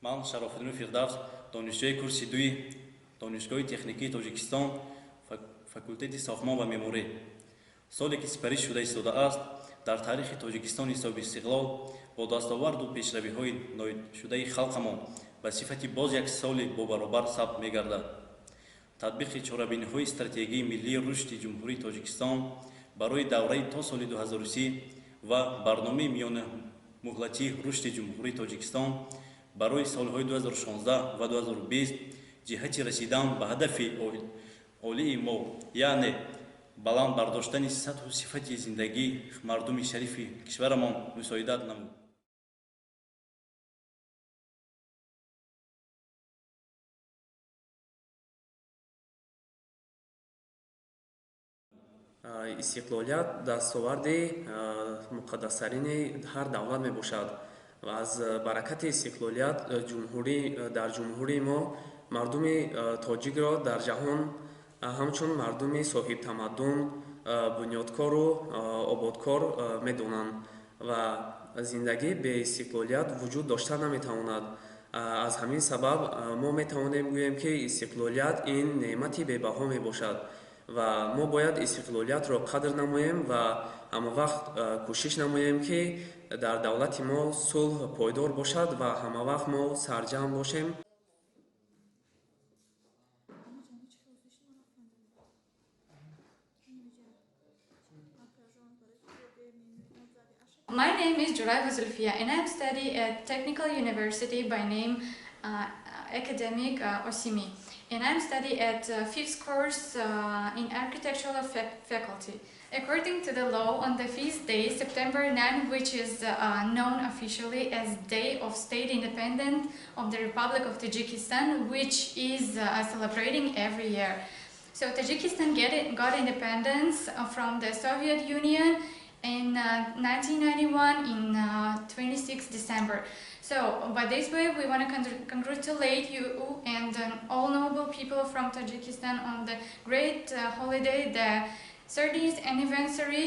Ман Шарофиддин Фирдавс, донишҷӯи курси дуи Донишгоҳи техникии Тоҷикистон, факултети сохтмон ва меъморӣ. Соле ки сипарӣ шуда истодааст, дар таърихи Тоҷикистони соҳибистиқлол бо дастоварду пешравиҳои ноилшудаи халқамон ба сифати боз як соли бобаробар сабт мегардад. Татбиқи чорабиниҳои стратегии миллии рушди Ҷумҳурии Тоҷикистон барои давраи то соли 2030 ва барномаи миёнамуҳлатии рушди Ҷумҳурии Тоҷикистон барои солҳои 2016 ва 2020 ҷиҳати расидан ба ҳадафи олии мо, яъне баланд бардоштани сатҳу сифати зиндагии мардуми шарифи кишварамон мусоидат намуд. Истиқлолият дастоварди муқаддастарини ҳар давлат мебошад ва аз баракати истиқлолият дар ҷумҳурии мо мардуми тоҷикро дар ҷаҳон ҳамчун мардуми соҳибтамаддун, бунёдкору ободкор медонанд ва зиндагӣ бе истиқлолият вуҷуд дошта наметавонад. Аз ҳамин сабаб мо метавонем гӯем, ки истиқлолият ин неъмати бебаҳо мебошад ва мо бояд истиқлолиятро қадр намоем ва ҳамавақт кӯшиш намоем, ки дар давлати мо сулҳ пойдор бошад ва ҳамавақт мо сарҷамъ бошем. My name is Juraiva Zulfia and I'm studying at Technical University by name Academic Osimi. And I'm studying at fifth course in architectural faculty. According to the law, on the fifth day, September 9, which is known officially as Day of State Independence of the Republic of Tajikistan, which is celebrating every year. So Tajikistan got independence from the Soviet Union in 1991 in 26 December. So by this way, we want to congratulate you and all noble people from Tajikistan on the great holiday, the 30th anniversary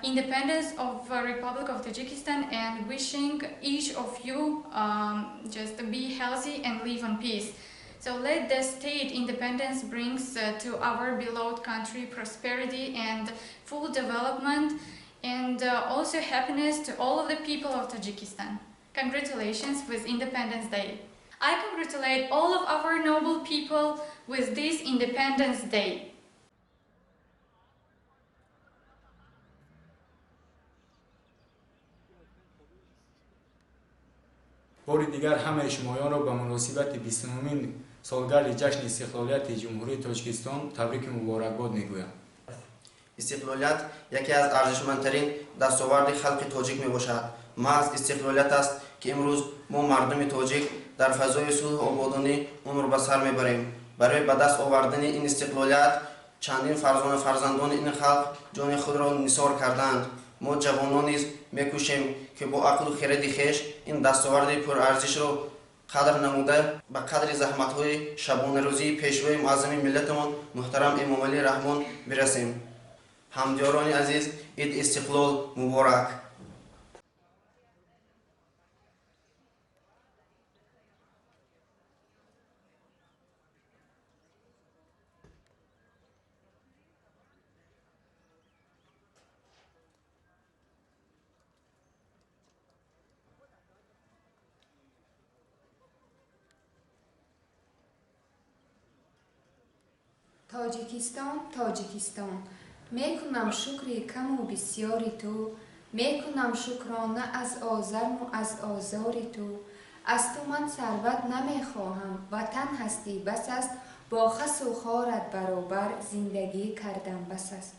independence of Republic of Tajikistan, and wishing each of you just to be healthy and live in peace. So let the state independence brings to our beloved country prosperity and full development, and also happiness to all of the people of Tajikistan. Congratulations with Independence Day. I congratulate all of our noble people with this Independence Day. Бори дигар ҳамаи шумоёнро ба муносибати 29-умин солгарди ҷашни истиқлолияти Ҷумҳурии Тоҷикистон табрику муборакбод мегӯям. Истиқлолият яке аз арзишмандтарин дастоварди халқи тоҷик мебошад. Маҳз истиқлолият аст, ки имрӯз мо мардуми тоҷик дар фазои сулҳу ободонӣ умр ба сар мебарем. Барои ба даст овардани ин истиқлолият чандин фарзона фарзандони ин халқ ҷони худро нисор кардаанд. Мо ҷавонон низ мекӯшем, ки бо ақлу хиради хеш ин дастоварди пурарзишро қадр намуда, ба қадри заҳматҳои шабонарӯзии пешвои муаззами миллатамон муҳтарам Эмомалӣ Раҳмон бирасем. Ҳамдиёрони азиз, Иди истиқлол муборак! Тоҷикистон, Тоҷикистон, мекунам шукри каму бисёри ту, мекунам шукрона аз озарму аз озори ту. Аз ту ман сарват намехоҳам, ватан ҳастӣ бас аст, бо хасу хорат баробар зиндагӣ кардам бас аст.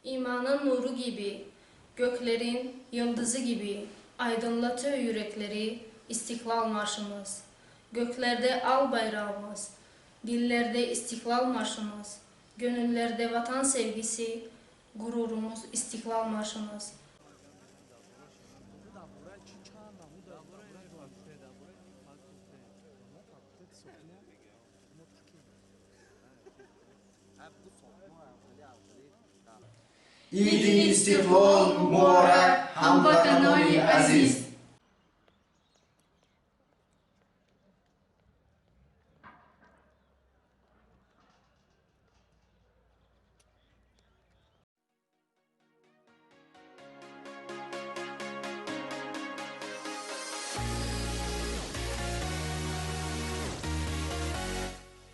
İmanın nuru gibi, göklerin yıldızı gibi aydınlatıyor yürekleri İstiklal Marşımız. Göklerde al bayrağımız, dillerde İstiklal Marşımız, gönüllerde vatan sevgisi, gururumuz İstiklal Marşımız. Иди истиқлол муборак, ҳамватанони азиз!